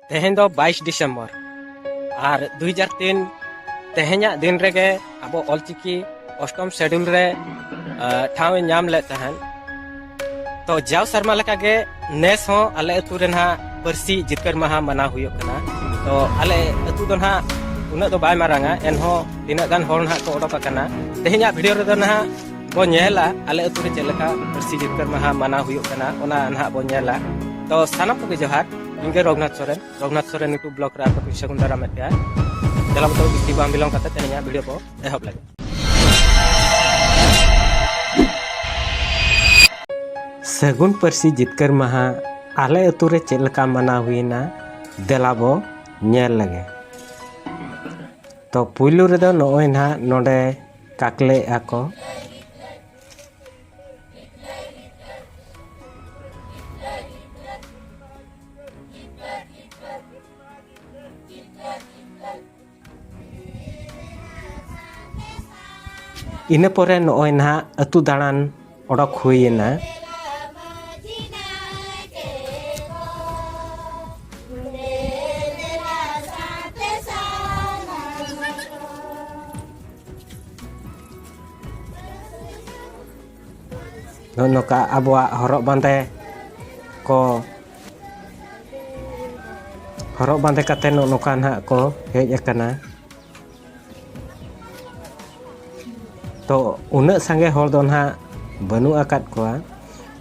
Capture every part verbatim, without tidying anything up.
ᱛᱮᱦᱮᱧ ᱫᱚ ᱵᱟᱭᱤᱥ ᱰᱤᱥᱮᱢᱵᱚᱨ ᱟᱨ ᱫᱩ ᱦᱟᱡᱟᱨ ᱛᱤᱱ, ᱛᱮᱦᱮᱧᱟᱜ ᱫᱤᱱ ᱨᱮᱜᱮ ᱟᱵᱚ ᱚᱞᱪᱤᱠᱤ ᱚᱥᱴᱚᱢ ᱥᱮᱰᱩᱞ ᱨᱮ, ᱟ, ᱴᱷᱟᱶ ᱮ ᱧᱟᱢ ᱞᱮᱫ ᱛᱟᱦᱮᱸᱱ᱾ ᱛᱚ ᱡᱟᱣ ᱥᱮᱨᱢᱟ ᱞᱮᱠᱟᱜᱮ ᱱᱮᱥ ᱦᱚᱸ ᱟᱞᱮ ᱟᱹᱛᱩ ᱨᱮ ᱱᱟᱦᱟᱜ ᱯᱟᱹᱨᱥᱤ ᱡᱤᱛᱠᱟᱹᱨ ᱢᱟᱦᱟ ᱢᱟᱱᱟᱣ ᱦᱩᱭᱩᱜ ᱠᱟᱱᱟ᱾ ᱛᱚ ᱟᱞᱮ ᱟᱹᱛᱩ ᱫᱚ ᱱᱟᱦᱟᱜ ᱩᱱᱟᱹᱜ ᱫᱚ ᱵᱟᱭ ᱢᱟᱨᱟᱝᱟ, ᱮᱱᱦᱚᱸ ᱛᱤᱱᱟᱹᱜ ᱜᱟᱱ ᱦᱚᱲ ᱱᱟᱦᱟᱜ ᱠᱚ ᱚᱰᱚᱠ ᱟᱠᱟᱱᱟ᱾ ᱛᱮᱦᱮᱧᱟᱜ ᱵᱷᱤᱰᱤᱭᱳ ᱨᱮᱫᱚ ᱱᱟᱦᱟᱜ ᱵᱚ ᱧᱮᱞᱟ ᱟᱞᱮ ᱟᱹᱛᱩ ᱨᱮ ᱪᱮᱫ ᱞᱮᱠᱟ ᱯᱟᱹᱨᱥᱤ ᱡᱤᱛᱠᱟᱹᱨ ᱢᱟᱦᱟ ᱢᱟᱱᱟᱣ ᱦᱩᱭᱩᱜ ᱠᱟᱱᱟ, ᱚᱱᱟ ᱱᱟᱦᱟᱜ ᱵᱚ ᱧᱮᱞᱟ᱾ ᱛᱚ ᱥᱟᱱᱟᱢ ᱠᱚᱜᱮ ᱡᱚᱦᱟᱨ, ᱤᱧ ᱜᱮ ᱨᱚᱜᱷᱩᱱᱟᱛᱷ ᱥᱚᱨᱮᱱ, ᱨᱚᱜᱷᱩᱱᱟᱛᱷ ᱥᱚᱨᱮᱱ YouTube ᱵᱞᱚᱜ ᱨᱮ ᱟᱯᱮ ᱠᱚ ᱥᱟᱹᱜᱩᱱ ᱫᱟᱨᱟᱢᱮᱫ ᱯᱮᱭᱟ᱾ ᱫᱮᱞᱟ ᱵᱚ ᱛᱚᱵᱮ ᱵᱤᱥᱤ ᱵᱟᱝ ᱵᱤᱞᱚᱢ ᱠᱟᱛᱮ ᱛᱮᱦᱮᱧᱟᱜ ᱵᱷᱤᱰᱤᱭᱳ ᱵᱚ ᱮᱦᱚᱵ ᱞᱮᱜᱮ᱾ ᱥᱟᱹᱜᱩᱱ ᱯᱟᱹᱨᱥᱤ ᱡᱤᱛᱠᱟᱹᱨ ᱢᱟᱦᱟ ᱟᱞᱮ ᱟᱹᱛᱩ ᱨᱮ ᱪᱮᱫ ᱞᱮᱠᱟ ᱢᱟᱱᱟᱣ ᱦᱩᱭᱮᱱᱟ, ᱫᱮᱞᱟ ᱵᱚ ᱧᱮᱞ ᱞᱮᱜᱮ᱾ ᱛᱚ ᱯᱩᱭᱞᱩ ᱨᱮᱫᱚ ᱱᱚᱜᱼᱚᱭ ᱱᱟᱦᱟᱜ ᱱᱚᱰᱮ ᱠᱟᱠᱞᱮᱜᱼᱟ ᱠᱚ᱾ ᱤᱱᱟᱹ ᱯᱚᱨᱮ ᱱᱚᱜᱼᱚᱭ ᱱᱟᱦᱟᱜ ᱟᱹᱛᱩ ᱫᱟᱬᱟᱱ ᱚᱰᱚᱠ ᱦᱩᱭᱮᱱᱟ᱾ ᱱᱚᱜᱼᱚ ᱱᱚᱝᱠᱟ ᱟᱵᱚᱣᱟᱜ ᱦᱚᱨᱚᱜ ᱵᱟᱸᱫᱮ ᱠᱚ, ᱦᱚᱨᱚᱜ ᱵᱟᱸᱫᱮ ᱠᱟᱛᱮ ᱱᱚᱜᱼᱚ ᱱᱚᱝᱠᱟ ᱱᱟᱦᱟᱜ ᱠᱚ ᱦᱮᱡ ᱟᱠᱟᱱᱟ᱾ ᱛᱚ ᱩᱱᱟᱹᱜ ᱥᱟᱸᱜᱮ ᱦᱚᱲ ᱫᱚ ᱱᱟᱦᱟᱜ ᱵᱟᱹᱱᱩᱜ ᱟᱠᱟᱫ ᱠᱚᱣᱟ᱾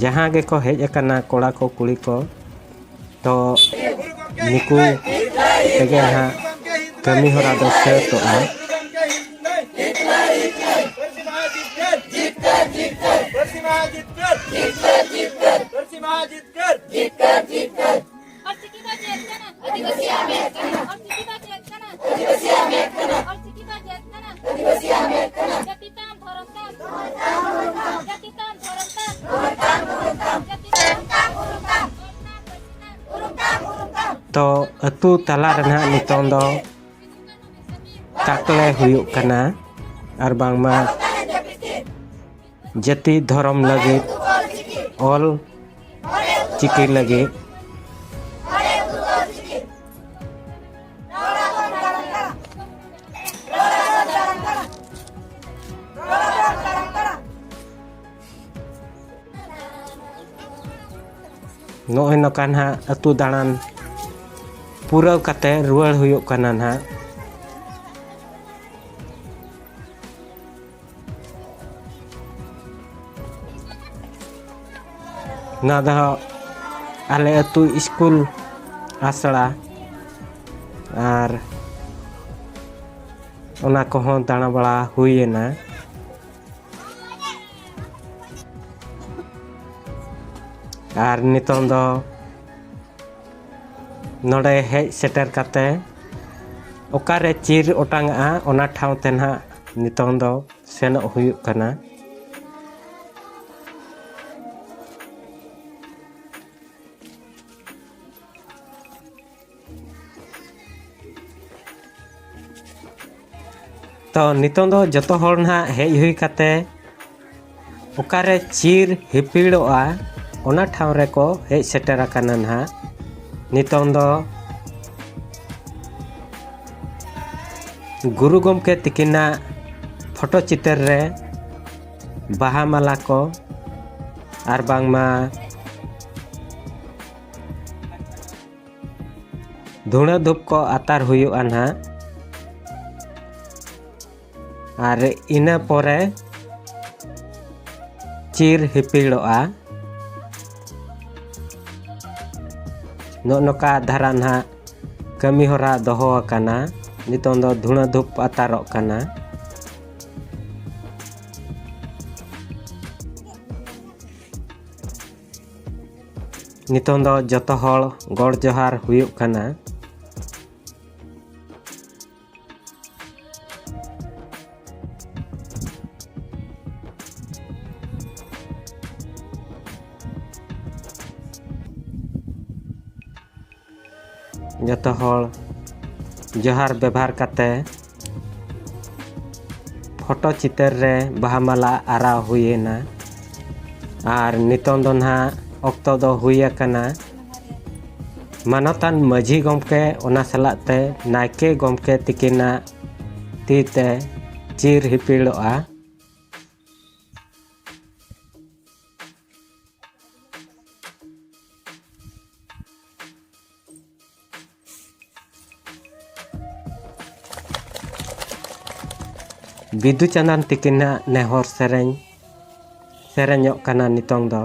ᱡᱟᱦᱟᱸ ᱜᱮᱠᱚ ᱦᱮᱡ ᱟᱠᱟᱱᱟ, ᱠᱚᱲᱟ ᱠᱚ ᱠᱩᱲᱤ ᱠᱚ, ᱛᱚ ᱱᱩᱠᱩ ᱛᱮᱜᱮ ᱱᱟᱦᱟᱜ ᱠᱟᱹᱢᱤ ᱦᱚᱨᱟ ᱫᱚ ᱥᱟᱹᱛᱚᱜᱼᱟ᱾ ᱚᱞᱪᱤᱠᱤ ᱫᱚ ᱪᱮᱫ ᱠᱟᱱᱟ? ᱟᱹᱫᱤᱵᱟᱹᱥᱤᱭᱟᱜ ᱢᱮᱫ ᱠᱟᱱᱟ᱾ ᱚᱞᱪᱤᱠᱤ ᱫᱚ ᱪᱮᱫ ᱠᱟᱱᱟ? ᱟᱹᱫᱤᱵᱟᱹᱥᱤᱭᱟᱜ ᱢᱮᱫ ᱠᱟᱱᱟ᱾ ᱚᱞᱪᱤᱠᱤ ᱫᱚ ᱪᱮᱫ ᱠᱟᱱᱟ? ᱟᱹᱫᱤᱵᱟᱹᱥᱤᱭᱟᱜ ᱢᱮᱫ ᱠᱟᱱᱟ᱾ ᱡᱟᱹᱛᱤ ᱛᱟᱢ, ᱫᱷᱚᱨᱚᱢ ᱛᱟᱢ᱾ ᱡᱟᱹᱛᱤ ᱛᱟᱢ, ᱫᱷᱚᱨᱚᱢ ᱛᱟᱢ᱾ ᱡᱟᱹᱛᱤ ᱛᱟᱢ, ᱫᱷᱚᱨᱚᱢ ᱛᱟᱢ᱾ ᱚᱞ ᱛᱟᱢ, ᱯᱟᱹᱨᱥᱤ ᱛᱟᱢ᱾ ᱩᱨᱩᱢ ᱛᱟᱢ, ᱩᱨᱩᱢ ᱛᱟᱢ᱾ ᱛᱚ ᱟᱹᱛᱩ ᱛᱟᱞᱟ ᱨᱮ ᱱᱟᱦᱟᱜ ᱱᱤᱛᱚᱝ ᱫᱚ ᱪᱟᱠᱞᱮ ᱦᱩᱭᱩᱜ ᱠᱟᱱᱟ, ᱟᱨ ᱵᱟᱝᱢᱟ ᱡᱟᱹᱛᱤ ᱫᱷᱚᱨᱚᱢ ᱞᱟᱹᱜᱤᱫ, ᱚᱞ ᱪᱤᱠᱤ ᱞᱟᱹᱜᱤᱫ᱾ ᱱᱚᱜᱼᱚᱭ ᱱᱚᱝᱠᱟ ᱱᱟᱦᱟᱜ ᱟᱹᱛᱩ ᱫᱟᱬᱟᱱ ᱯᱩᱨᱟᱹᱣ ᱠᱟᱛᱮ ᱨᱩᱣᱟᱹᱲ ᱦᱩᱭᱩᱜ ᱠᱟᱱᱟ ᱱᱟᱦᱟᱜ᱾ ᱱᱚᱣᱟ ᱫᱚ ᱟᱞᱮ ᱟᱹᱛᱩ ᱥᱠᱩᱞ ᱟᱥᱲᱟ, ᱟᱨ ᱚᱱᱟ ᱠᱚᱦᱚᱸ ᱫᱟᱬᱟ ᱵᱟᱲᱟ ᱦᱩᱭᱮᱱᱟ᱾ ᱟᱨ ᱱᱤᱛᱚᱝ ᱫᱚ ᱱᱚᱰᱮ ᱦᱮᱡ ᱥᱮᱴᱮᱨ ᱠᱟᱛᱮ ᱚᱠᱟᱨᱮ ᱪᱤᱨ ᱚᱴᱟᱝᱚᱜᱼᱟ, ᱚᱱᱟ ᱴᱷᱟᱶ ᱛᱮ ᱱᱟᱦᱟᱜ ᱱᱤᱛᱚᱝ ᱫᱚ ᱥᱮᱱᱚᱜ ᱦᱩᱭᱩᱜ ᱠᱟᱱᱟ᱾ ᱛᱚ ᱱᱤᱛᱚᱝ ᱫᱚ ᱡᱚᱛᱚ ᱦᱚᱲ ᱱᱟᱦᱟᱜ ᱦᱮᱡ ᱦᱩᱭ ᱠᱟᱛᱮ ᱚᱠᱟᱨᱮ ᱪᱤᱨ ᱦᱤᱯᱤᱲᱚᱜᱼᱟ, ᱚᱱᱟ ᱴᱷᱟᱶ ᱨᱮᱠᱚ ᱦᱮᱡ ᱥᱮᱴᱮᱨ ᱟᱠᱟᱱᱟ ᱱᱟᱦᱟᱜ᱾ ᱱᱤᱛᱚᱝ ᱫᱚ ᱜᱩᱨᱩ ᱜᱚᱢᱠᱮ ᱛᱤᱠᱤᱱᱟᱜ ᱯᱷᱳᱴᱳ ᱪᱤᱛᱟᱹᱨ ᱨᱮ ᱵᱟᱦᱟ ᱢᱟᱞᱟ ᱠᱚ ᱟᱨ ᱵᱟᱝᱢᱟ ᱫᱷᱩᱬᱟᱹ ᱫᱷᱩᱯ ᱠᱚ ᱟᱛᱟᱨ ᱦᱩᱭᱩᱜᱼᱟ ᱱᱟᱦᱟᱜ᱾ ᱟᱨ ᱤᱱᱟᱹ ᱯᱚᱨᱮ ᱪᱤᱨ ᱦᱤᱯᱤᱲᱚᱜᱼᱟ᱾ ᱱᱚᱜᱼᱚ ᱱᱚᱝᱠᱟ ᱫᱷᱟᱨᱟ ᱱᱟᱦᱟᱜ ᱠᱟᱹᱢᱤ ᱦᱚᱨᱟ ᱫᱚᱦᱚ ᱟᱠᱟᱱᱟ᱾ ᱱᱤᱛᱚᱝ ᱫᱚ ᱫᱷᱩᱬᱟᱹ ᱫᱷᱩᱯ ᱟᱛᱟᱨᱚᱜ ᱠᱟᱱᱟ᱾ ᱱᱤᱛᱚᱝ ᱫᱚ ᱡᱚᱛᱚ ᱦᱚᱲ ᱜᱚᱰ ᱡᱚᱦᱟᱨ ᱦᱩᱭᱩᱜ ᱠᱟᱱᱟ᱾ ᱡᱚᱛᱚ ᱦᱚᱲ ᱡᱚᱦᱟᱨ ᱵᱮᱵᱷᱟᱨ ᱠᱟᱛᱮ ᱯᱷᱳᱴᱳ ᱪᱤᱛᱟᱹᱨ ᱨᱮ ᱵᱟᱦᱟ ᱢᱟᱞᱟ ᱟᱨᱟᱣ ᱦᱩᱭᱮᱱᱟ᱾ ᱟᱨ ᱱᱤᱛᱚᱝ ᱫᱚ ᱱᱟᱦᱟᱜ ᱚᱠᱛᱚ ᱫᱚ ᱦᱩᱭ ᱟᱠᱟᱱᱟ ᱢᱟᱱᱚᱛᱟᱱ ᱢᱟᱹᱡᱷᱤ ᱜᱚᱢᱠᱮ, ᱚᱱᱟ ᱥᱟᱞᱟᱜ ᱛᱮ ᱱᱟᱭᱠᱮ ᱜᱚᱢᱠᱮ ᱛᱤᱠᱤᱱᱟᱜ ᱛᱤ ᱛᱮ ᱪᱤᱨ ᱦᱤᱯᱤᱲᱚᱜᱼᱟ᱾ ᱵᱤᱫᱩ ᱪᱟᱸᱫᱟᱱ ᱛᱤᱠᱤᱱᱟᱜ ᱱᱮᱦᱚᱨ ᱥᱮᱨᱮᱧ ᱥᱮᱨᱮᱧᱚᱜ ᱠᱟᱱᱟ ᱱᱤᱛᱚᱝ ᱫᱚ᱾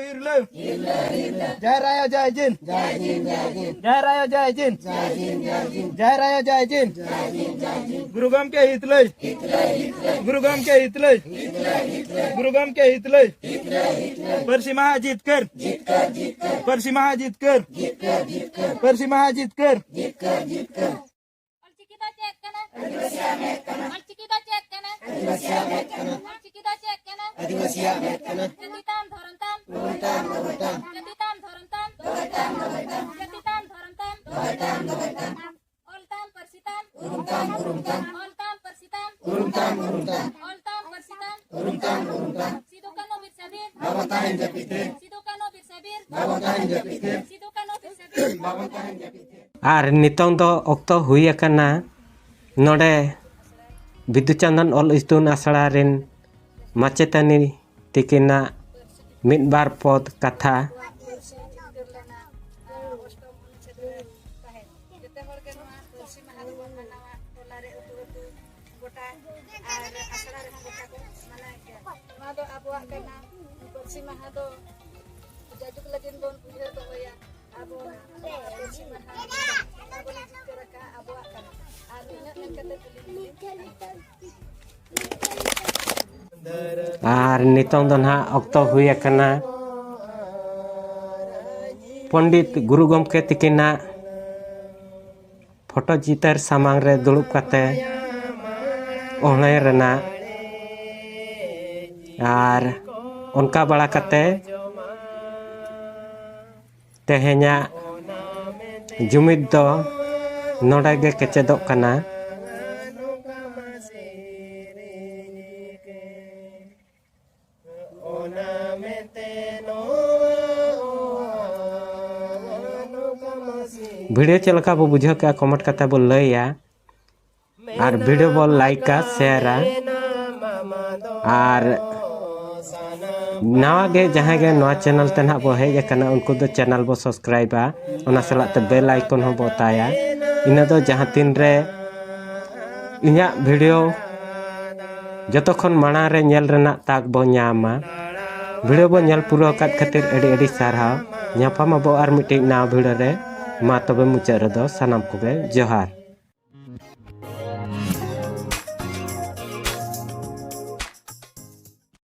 ᱦᱤᱨᱞᱟᱹ᱾ ᱡᱟᱦᱮᱨ ᱟᱭᱳ ᱡᱟᱭ ᱡᱤᱱ᱾ ᱡᱟᱦᱮᱨ ᱟᱭᱳ ᱡᱟᱭ ᱡᱤᱱ᱾ ᱡᱟᱦᱮᱨ ᱟᱭᱳ ᱡᱟᱭ ᱡᱤᱱ᱾ ᱜᱩᱨᱩ ᱜᱚᱢᱠᱮ ᱦᱤᱛᱞᱟᱹᱭ᱾ ᱜᱩᱨᱩ ᱜᱚᱢᱠᱮ ᱦᱤᱛᱞᱟᱹᱭ᱾ ᱜᱩᱨᱩ ᱜᱚᱢᱠᱮ ᱦᱤᱛᱞᱟᱹᱭ᱾ ᱯᱟᱹᱨᱥᱤ ᱢᱟᱦᱟ ᱡᱤᱛᱠᱟᱹᱨ᱾ ᱯᱟᱹᱨᱥᱤ ᱢᱟᱦᱟ ᱡᱤᱛᱠᱟᱹᱨ᱾ ᱯᱟᱹᱨᱥᱤ ᱢᱟᱦᱟ ᱡᱤᱛᱠᱟᱹᱨ᱾ ᱚᱞᱪᱤᱠᱤ ᱫᱚ ᱪᱮᱫ ᱠᱟᱱᱟ? ᱚᱞᱪᱤᱠᱤ ᱫᱚ ᱪᱮᱫ ᱠᱟᱱᱟ? ᱚᱞᱪᱤᱠᱤ ᱫᱚ ᱪᱮᱫ ᱠᱟᱱᱟ? ᱡᱟᱹᱛᱤ ᱛᱟᱢ, ᱫᱷᱚᱨᱚᱢ ᱛᱟᱢ, ᱡᱟᱹᱛᱤ ᱛᱟᱢ, ᱫᱷᱚᱨᱚᱢ ᱛᱟᱢ, ᱡᱟᱹᱛᱤ ᱛᱟᱢ, ᱫᱷᱚᱨᱚᱢ ᱛᱟᱢ, ᱚᱞ ᱛᱟᱢ, ᱯᱟᱹᱨᱥᱤ ᱛᱟᱢ, ᱚᱞ ᱛᱟᱢ, ᱯᱟᱹᱨᱥᱤ ᱛᱟᱢ, ᱚᱞ ᱛᱟᱢ, ᱯᱟᱹᱨᱥᱤ ᱛᱟᱢ, ᱥᱤᱫᱩ ᱠᱟᱹᱱᱦᱩ ᱵᱤᱨᱥᱟ ᱵᱤᱨ, ᱥᱤᱫᱩ ᱠᱟᱹᱱᱦᱩ ᱵᱤᱨᱥᱟ ᱵᱤᱨ, ᱥᱤᱫᱩ ᱠᱟᱹᱱᱦᱩ ᱵᱤᱨᱥᱟ ᱵᱤᱨ᱾ ᱟᱨ ᱱᱤᱛᱚᱝ ᱫᱚ ᱚᱠᱛᱚ ᱦᱩᱭ ᱟᱠᱟᱱᱟ ᱱᱚᱰᱮ ᱵᱤᱫᱩ ᱪᱟᱸᱫᱟᱱ ᱚᱞ ᱤᱛᱩᱱ ᱟᱥᱲᱟ ᱨᱮᱱ ᱢᱟᱪᱮᱛᱟᱹᱱᱤ ᱛᱤᱠᱤᱱᱟᱜ ᱢᱤᱫ ᱵᱟᱨ ᱯᱚᱫ ᱠᱟᱛᱷᱟ᱾ ᱡᱚᱛᱚ ᱦᱚᱲ ᱜᱮ ᱱᱚᱣᱟ ᱯᱟᱹᱨᱥᱤ ᱢᱟᱦᱟ ᱫᱚᱵᱚᱱ ᱢᱟᱱᱟᱣᱟ, ᱴᱚᱞᱟ ᱨᱮ, ᱟᱹᱛᱩ ᱟᱹᱛᱩ, ᱜᱚᱴᱟ, ᱟᱨ ᱟᱥᱲᱟ ᱨᱮᱦᱚᱸ ᱜᱚᱴᱟ ᱠᱚ ᱢᱟᱱᱟᱣᱮᱫ ᱜᱮᱭᱟ᱾ ᱱᱚᱣᱟ ᱫᱚ ᱟᱵᱚᱣᱟᱜ ᱠᱟᱱᱟ᱾ ᱯᱟᱹᱨᱥᱤ ᱢᱟᱦᱟ ᱫᱚ ᱡᱟᱭᱡᱩᱜᱽ ᱞᱟᱹᱜᱤᱫ ᱵᱚᱱ ᱩᱭᱦᱟᱹᱨ ᱫᱚᱦᱚᱭᱟ᱾ ᱟᱵᱚ ᱯᱟᱹᱨᱥᱤ ᱢᱟᱦᱟ ᱟᱵᱚ ᱵᱚᱱ ᱡᱤᱛᱠᱟᱹᱨ ᱟᱠᱟᱫ ᱟᱵᱚᱣᱟᱜ ᱠᱟᱱᱟ᱾ ᱟᱨ ᱱᱤᱱᱟᱹᱜ ᱢᱮᱱ ᱠᱟᱛᱮ ᱟᱹᱞᱤᱧ ᱞᱤᱧ ᱟᱨ ᱱᱤᱛᱚᱝ ᱫᱚ ᱱᱟᱦᱟᱜ ᱚᱠᱛᱚ ᱦᱩᱭ ᱟᱠᱟᱱᱟ ᱯᱚᱱᱰᱤᱛ ᱜᱩᱨᱩ ᱜᱚᱢᱠᱮ ᱛᱤᱠᱤᱱᱟᱜ ᱯᱷᱳᱴᱳ ᱪᱤᱛᱟᱹᱨ ᱥᱟᱢᱟᱝ ᱨᱮ ᱫᱩᱲᱩᱵ ᱠᱟᱛᱮ ᱚᱬᱦᱮ ᱨᱮᱱᱟᱜ᱾ ᱟᱨ ᱚᱱᱠᱟ ᱵᱟᱲᱟ ᱠᱟᱛᱮ ᱛᱮᱦᱮᱧᱟᱜ ᱡᱩᱢᱤᱫ ᱫᱚ ᱱᱚᱰᱮ ᱜᱮ ᱠᱮᱪᱮᱫᱚᱜ ᱠᱟᱱᱟ᱾ ᱵᱷᱤᱰᱤᱭᱳ ᱪᱮᱫ ᱞᱮᱠᱟ ᱵᱚ ᱵᱩᱡᱷᱟᱹᱣ ᱠᱮᱜᱼᱟ, ᱠᱚᱢᱮᱱᱴ ᱠᱟᱛᱮ ᱵᱚ ᱞᱟᱹᱭᱟ᱾ ᱟᱨ ᱵᱷᱤᱰᱤᱭᱳ ᱵᱚ ᱞᱟᱭᱤᱠᱟ, ᱥᱮᱭᱟᱨᱟ᱾ ᱟᱨ ᱱᱟᱣᱟ ᱜᱮ ᱡᱟᱦᱟᱸᱭ ᱜᱮ ᱱᱚᱣᱟ ᱪᱮᱱᱮᱞ ᱛᱮ ᱱᱟᱦᱟᱜ ᱵᱚ ᱦᱮᱡ ᱟᱠᱟᱱᱟ, ᱩᱱᱠᱩ ᱫᱚ ᱪᱮᱱᱮᱞ ᱵᱚ ᱥᱟᱵᱥᱠᱨᱟᱭᱤᱵᱟ, ᱚᱱᱟ ᱥᱟᱞᱟᱜ ᱛᱮ ᱵᱮᱞ ᱟᱭᱠᱚᱱ ᱦᱚᱸ ᱵᱚ ᱚᱛᱟᱭᱟ᱾ ᱤᱱᱟᱹ ᱫᱚ ᱡᱟᱦᱟᱸ ᱛᱤᱱ ᱨᱮ ᱤᱧᱟᱹᱜ ᱵᱷᱤᱰᱤᱭᱳ ᱡᱚᱛᱚ ᱠᱷᱚᱱ ᱢᱟᱲᱟᱝ ᱨᱮ ᱧᱮᱞ ᱨᱮᱱᱟᱜ ᱛᱟᱠ ᱵᱚ ᱧᱟᱢᱟ᱾ ᱵᱷᱤᱰᱤᱭᱳ ᱵᱚ ᱧᱮᱞ ᱯᱩᱨᱟᱹᱣ ᱟᱠᱟᱫ ᱠᱷᱟᱹᱛᱤᱨ ᱟᱹᱰᱤ ᱟᱹᱰᱤ ᱥᱟᱨᱦᱟᱣ᱾ ᱧᱟᱯᱟᱢ ᱟᱵᱚ ᱟᱨ ᱢᱤᱫᱴᱤᱡ ᱱᱟᱣᱟ ᱵᱷᱤᱰᱤᱭᱳ ᱨᱮ᱾ ᱢᱟ ᱛᱚᱵᱮ ᱢᱩᱪᱟᱹᱫ ᱨᱮᱫᱚ ᱥᱟᱱᱟᱢ ᱠᱚᱜᱮ ᱡᱚᱦᱟᱨ᱾